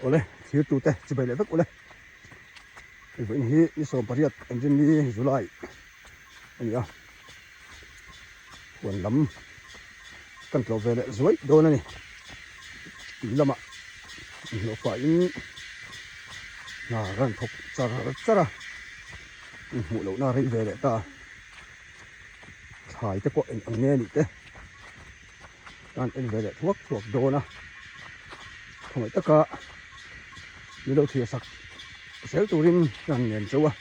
Awle thirtute chibai leh vek ule. Hei vawiin hi ni 18 engine ni July a ni a. Huan lam kan tlawh ve leh zuai dawn a ni. Tui lamah inhlawh fahin hna ran thawk char char a, inhmuh lohna a rei ve leh ta a. Thlai te pawh eng ang nge nih te kan en ve leh thuak thuak dawn a. Khawngaih taka min lo thlir sak zel turin ka han ngen chauh a.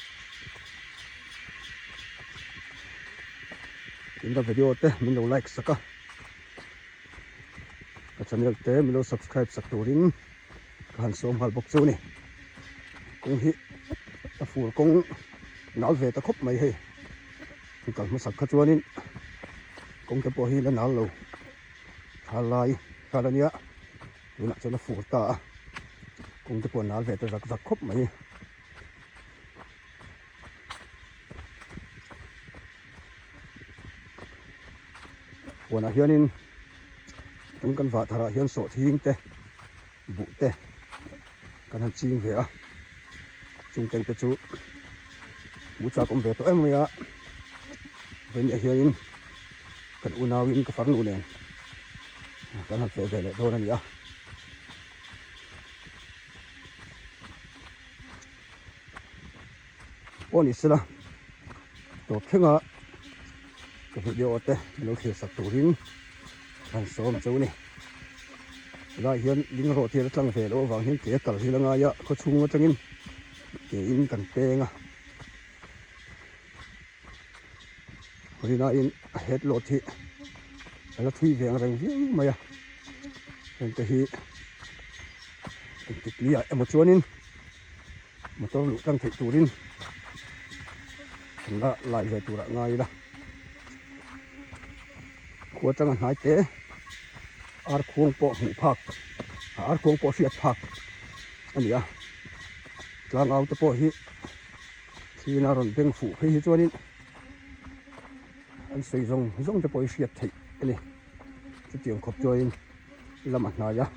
Tin ka video te min lo like sak a, ka channel te min lo subscribe sak turin ka han sawm nghal bawk chu a ni. Kawng hi a fur kawng nal ve ta khawp mai hei. Kan kal hmasak kha chuanin kawng te pawh hi la nal lo thal lai thal a nia tunah chuan a fur ta a kawng te pawh a nal ve ta zak zak khawp mai. Huanah hianin tun kan vah tharah hian sawhthing te buh te kan han ching ve a chung teng te chu hmuh chak awm ve tawh em mai a vawiinah hianin kan unauin ka farnu nen kan han feh ve leh dawn a ni a. Pawh ni sela tawp thlenga ka video te lo thlir sak turin kan sawm cheu ni helai hian ling rawh tir a tlang ve loh avang hian ke a kal hi la ngai a khaw chhung atangin ke in kan peng a rinaiin a head load hi a la thui ve ang reng viau mai a heng te hi engtik ni ah emaw chuanin. Motor luh tlang theih turin kan la lai ve turah ngai ila khua atanga hnai te ar khuang pawh hmuh phak ar khuang pawh hriat phak a ni a tlangau te pawh hi thlina rawn beng fuh phei hi chuanin an sawi zawng zawng te pawh hi hriat theih a ni chutiang khawp chuanin lam a hnai a.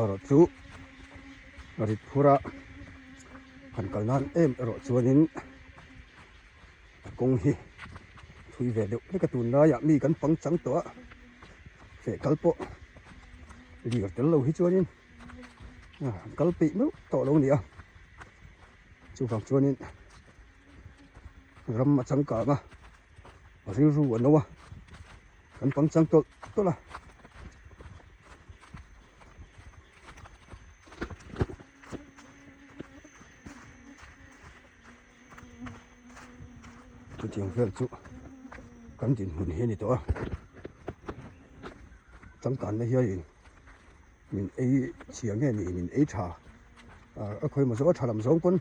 Erawh chu rit phura han kal nan em erawh chuanin a kawng hi thui ve deuh hlek a tunlaiah mi kan pang chang tawh a feh kal pawh lir tel lo hi chuanin an kal peih meuh tawh lo a ni a chuvang chuanin ram a changkang a. Rilru a no a, kan pang chang tawlh tawlh a. Chutiang vel chu kan dinhmun hi a ni tawh a, changkanna hianin min ei chhia nge ni min ei tha a khawi maw zawng a tha lam zawng pawn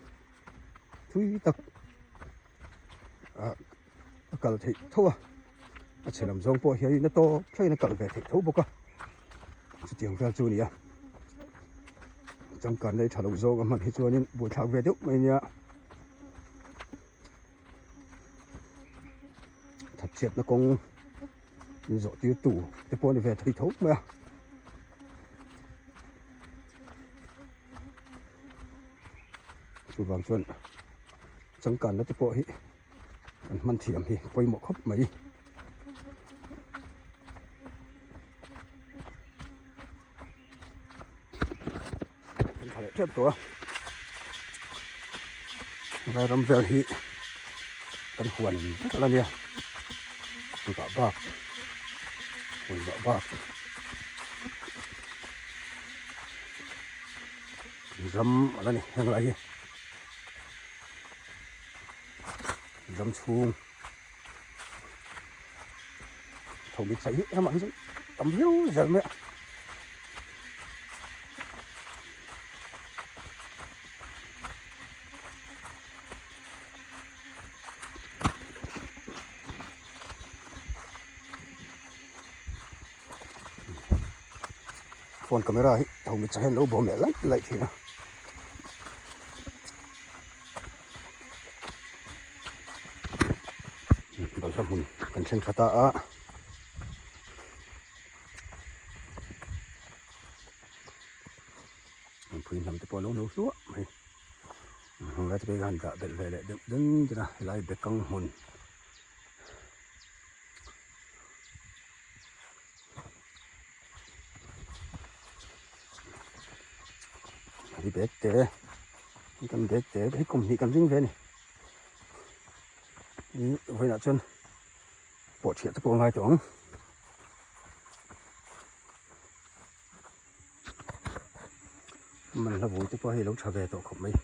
thui tak. a kal theih tho a a chhe lam zawng pawh hian a tawp thlengin a kal ve theih tho bawk a chutiang vel chu a ni a changkan leh tha lo zawng a hman hi chuanin buaithlak ve deuh mai ania thatchhiatna kawng in zawh tir tu te pawh a ni ve thei tho mai a. Chuvang chuan changkanna te pawh hi kan hman thiam hi pawimawh khawp mai. Kan tha leh tep tawh a, helai ram vel hi kan huan vek a la nia, vah bak huan vah bak. Ram a la ni heng lai hi ram chhung tho mit saih hi ramah hi chuan tam viau zel mai a. Phone camera hi tho mit hian lo bawm leh laih laih thin a. Balhla hmun kan thleng tha ta a. Phuihnam te pawh a lo hno hluah mai. Hmunlai te pawh hi ka han dah belh ve leh deuh den den a, helai bekang hmun. Hei bag te hei kan bag te hei kum hnih kan ring ve a ni ih vawiinah chuan pawh thiah te pawh a ngai tawh ang. Man hla vui te pawh hei a lo tha ve tawh khawp mai.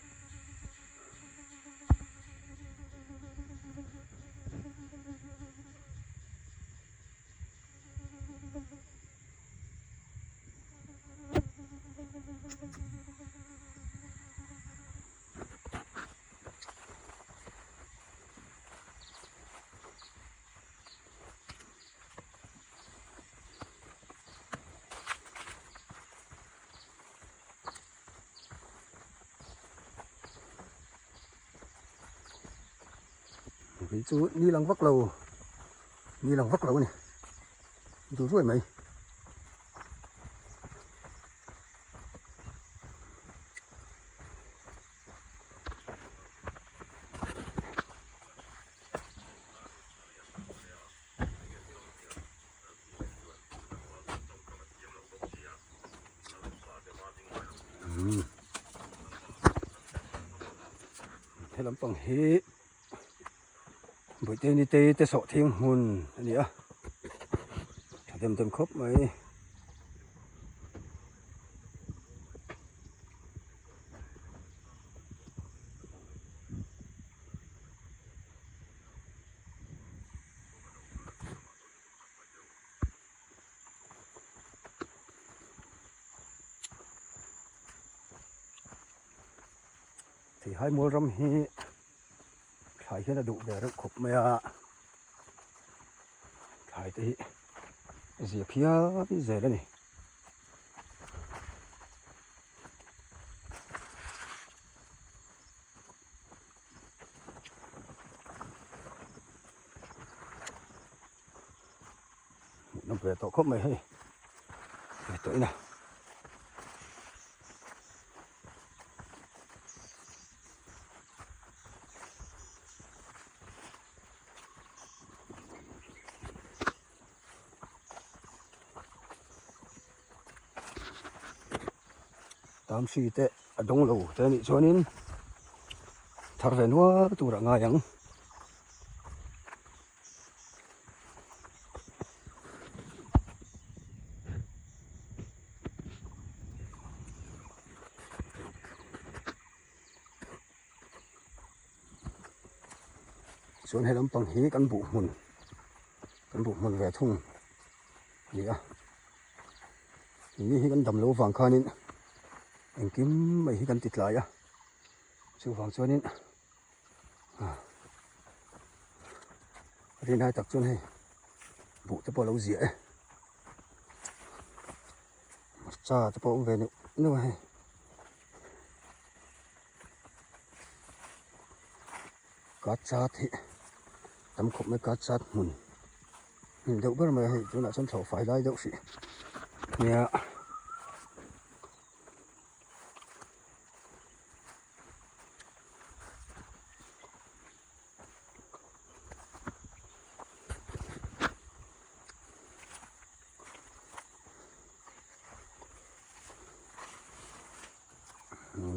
Hei chu ni lang vak lo ni lang vak lo a ni duh ruai mai. He lampang hi Bawihte Nitei te sawh thing hmun a ni a, tha dem dem khawp mai. Theihai mual ram hi thlai hian a duh ve reuh khawp mai a, thlai te hi a zia phian zel a ni. Hmuhnawm ve tawh khawp mai hei ve tawh ina. Tamsi te a dawng lo te anih chuanin thar ve nual tur a ngai ang. Chuan he lampang hi kan buh hmun kan buh hmun ve thung a ni a ni hi kan dam lo vang khanin engkim mai hi kan ti tlai a chuvang chuanin rinai tak chuan hei buh te pawh a lo ziah e hmarcha te pawh a awm ve neuh neuh a hei. Ka chat hi tam khawp mai ka chat hmun hmun deuh ber mai a hei tunah chuan thlawh fai lai deuh hrih nia.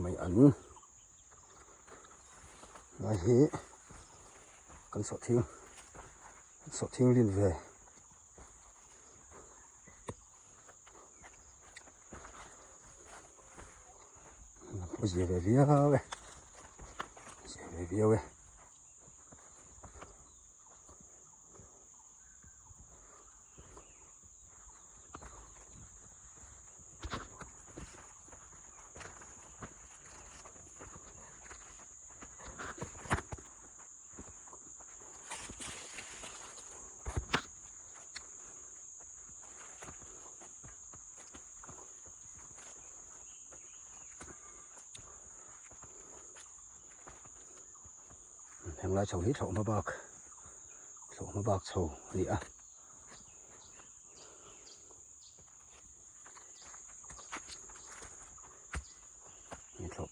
Mai an lai hi kan sawhthing sawhthing lin ve. Pawh zia ve viau e zia ve viau e. Henglai chho hi thlawhhma bak thlawhhma bak chho a ni a.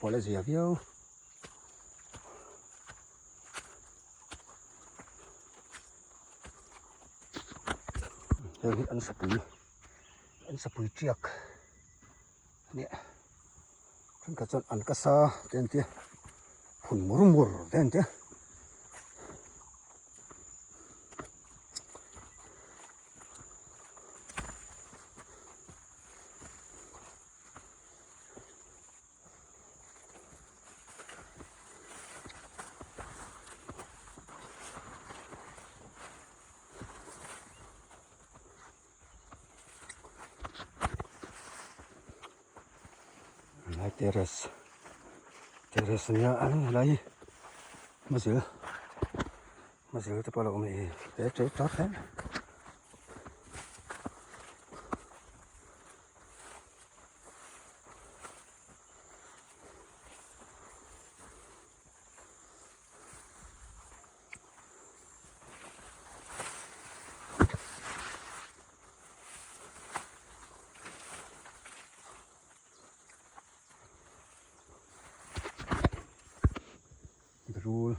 pawh a la zia viau. Heng hi an sapui an sapui tiak a nia thenkhat chuan an kasa te an tia phun mur mur te an tia. Helai terrace terrace ania a helai hi hmazil hmazil te pawh a lo awm a ni he ṭe ṭawt hle. Rul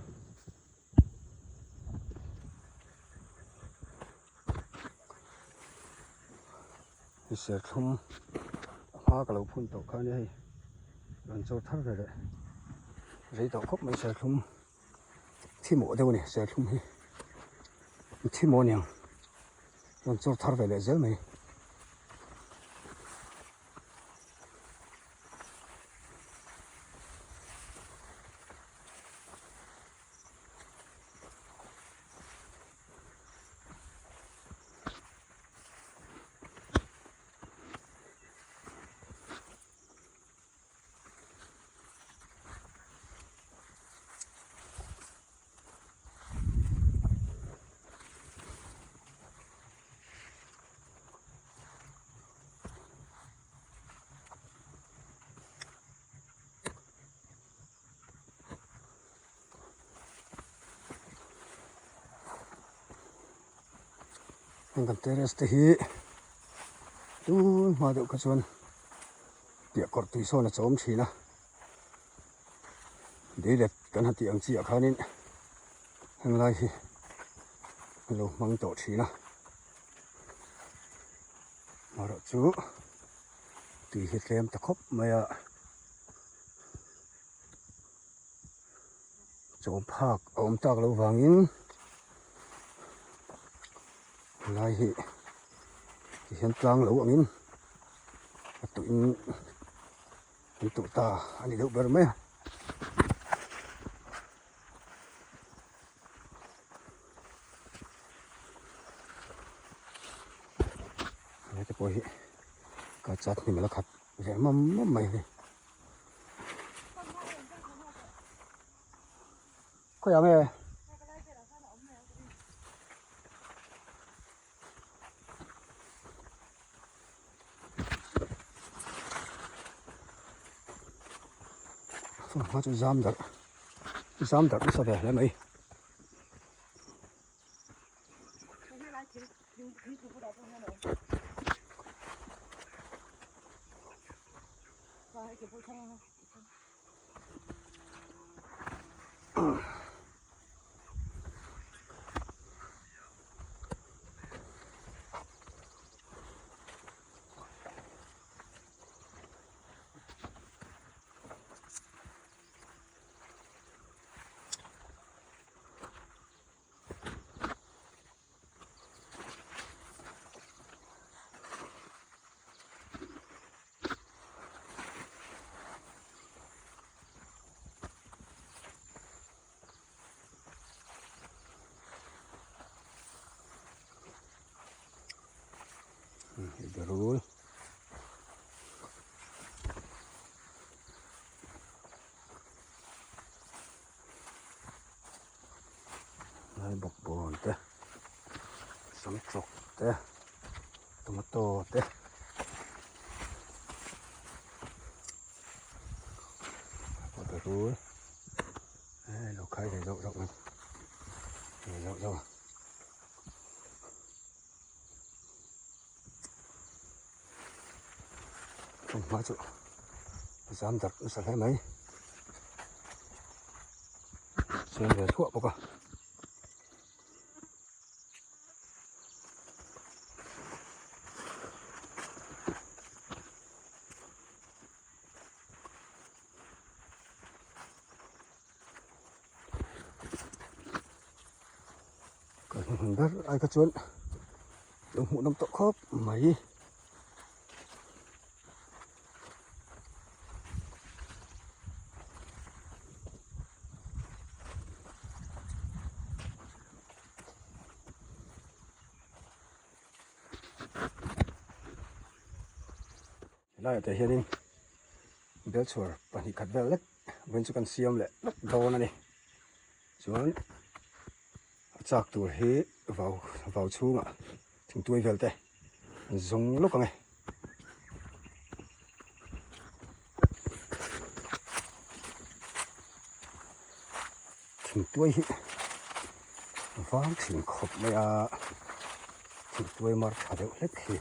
Hei serthlum a hma ka lo phun tawh kha ania hei rawn chawr thar ve leh rei tawh khawp mai serthlum thi mawh deuh a ni serthlum hi thi mawh a niang rawn chawr thar ve leh zel mai. Heng kan terrace te hi tun hma deuh kha chuan piah kawrh tui sawn a chawm thin a deilet kan han tih ang chiah khanin heng lai hi an lo hmang tawh thin a marawh chu tui hi tlem ta khawp mai a. Chawm phak a awm tak loh vangin helai hi tihian tlang lo angin a tuiin an tuh ta a ni deuh ber mai a. Helai te pawh hi ka chat hnim a la khat ve mam mam mai a ni. Khawiah nge? Hma chu zam darh zam darh nasa ve hle mai. Berul. Lai bawkbawn te samtawk te tomato te berul hei lo khai ve zauh zauh mai ve zauh zauh a. Hma chu zam darh nasa hle mai. Siam ve thluah bawk a. Ka hnuhnun ber ai kha chuan lo hmuh nawm tawh khawp mai. Helaiah te hianin bel chhuar pahnih khat vel lek vawiin chu kan siam leh lawk dawn a ni chuan a chak tur hi vau vau chhungah thingtuai vel te an zawng lawk ang e. Thingtuai hi vang thin khawp mai a thingtuai mar tha deuh hlek hi.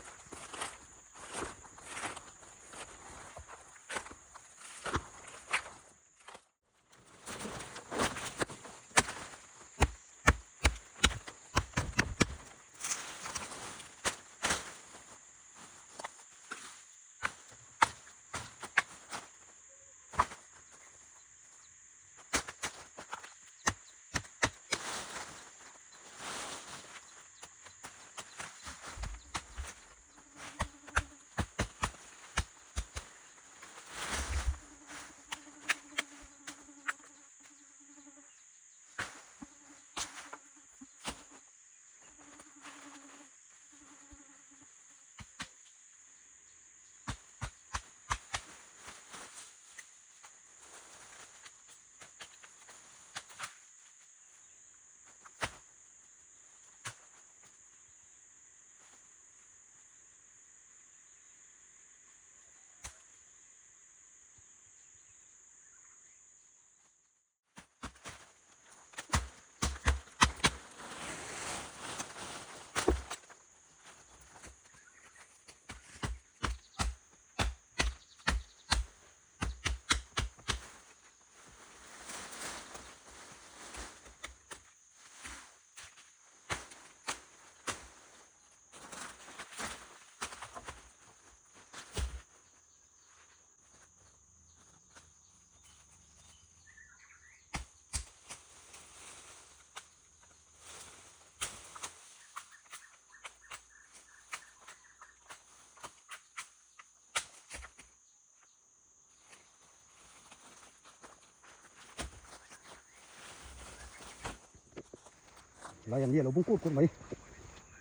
Lai an ni a lo bung kut kut mai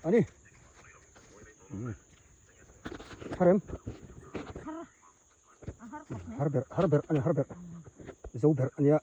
a ni. Har em? Har ber har ber a ni har ber zo ber a nia.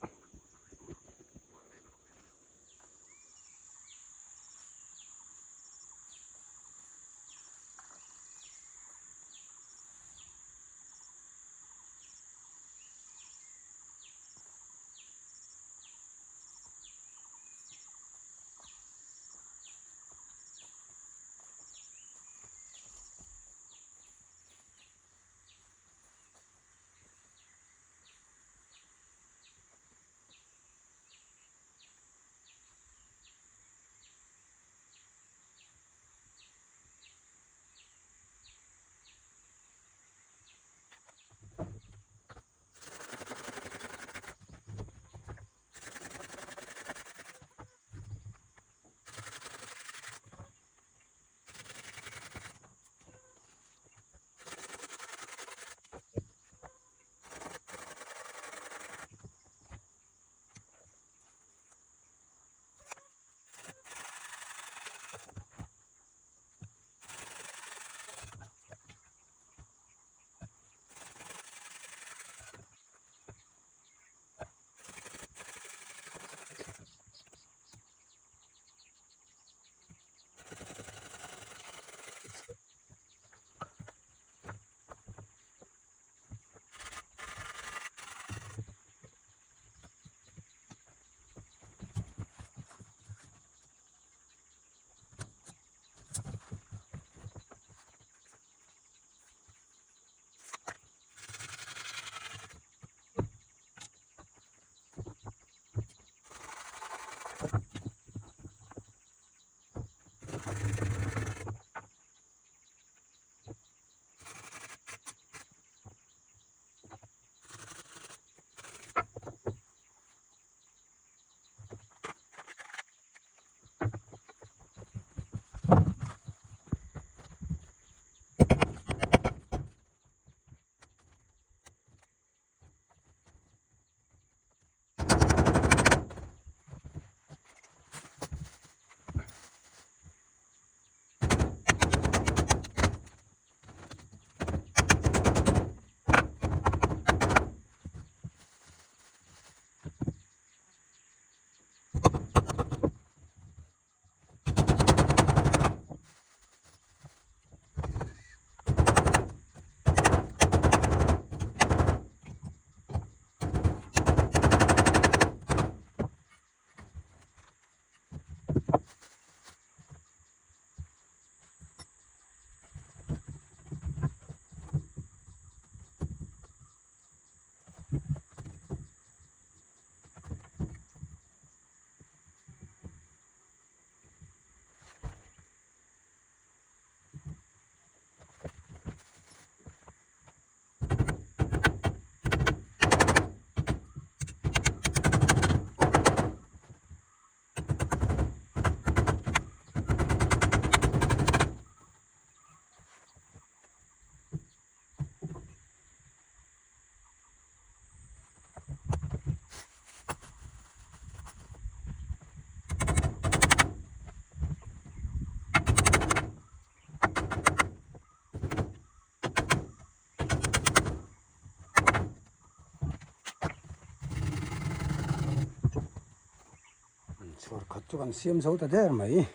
kan siam zo ta der mai.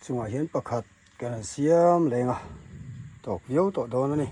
Chungah hian pakhat kan han siam leng a, tawk viau tawh dawn a ni.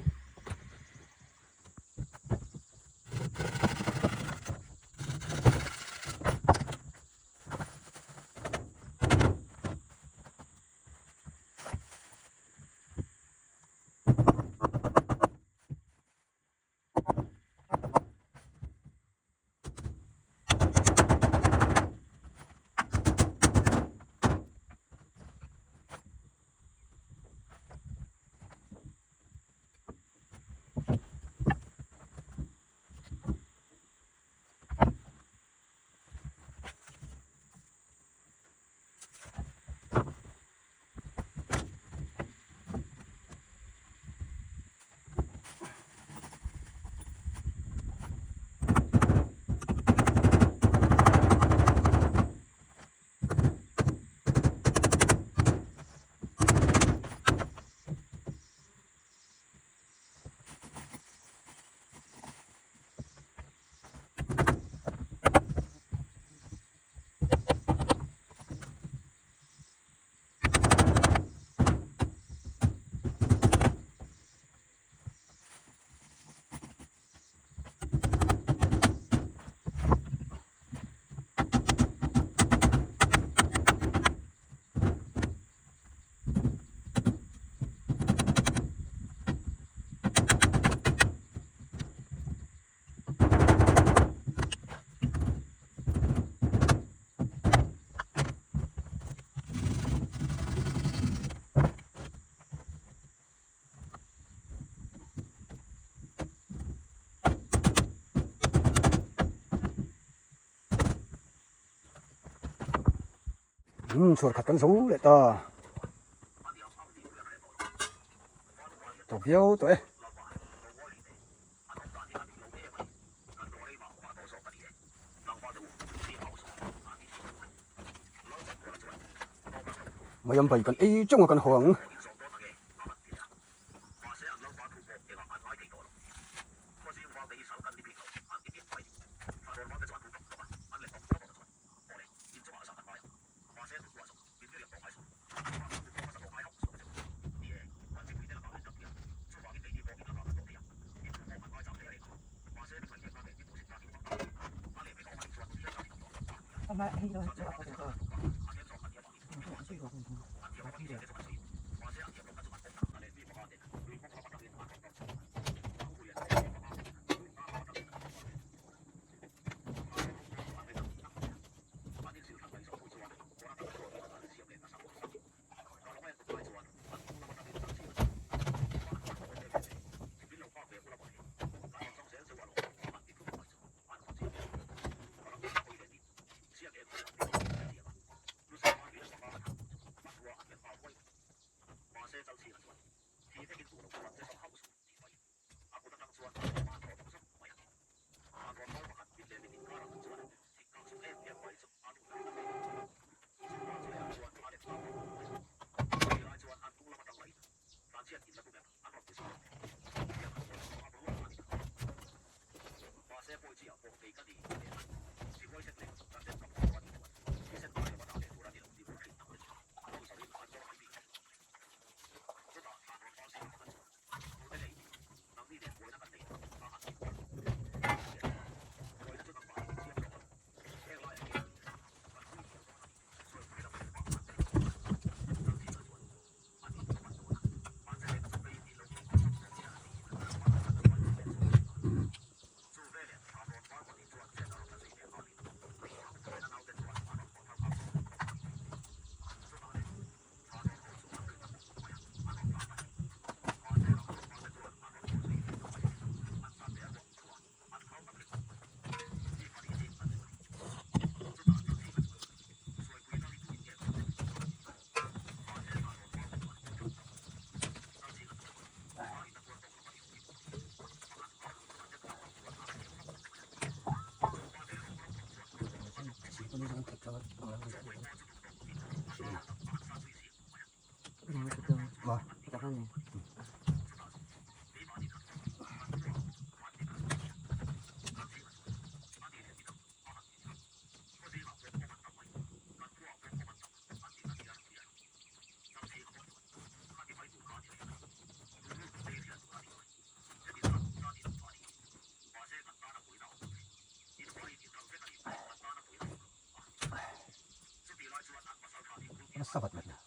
Umm chhuar khat kan zo leh ta. Tawk viau tawh e. Maiam bai kan ei chunga kan haw ang. Nasa vat vat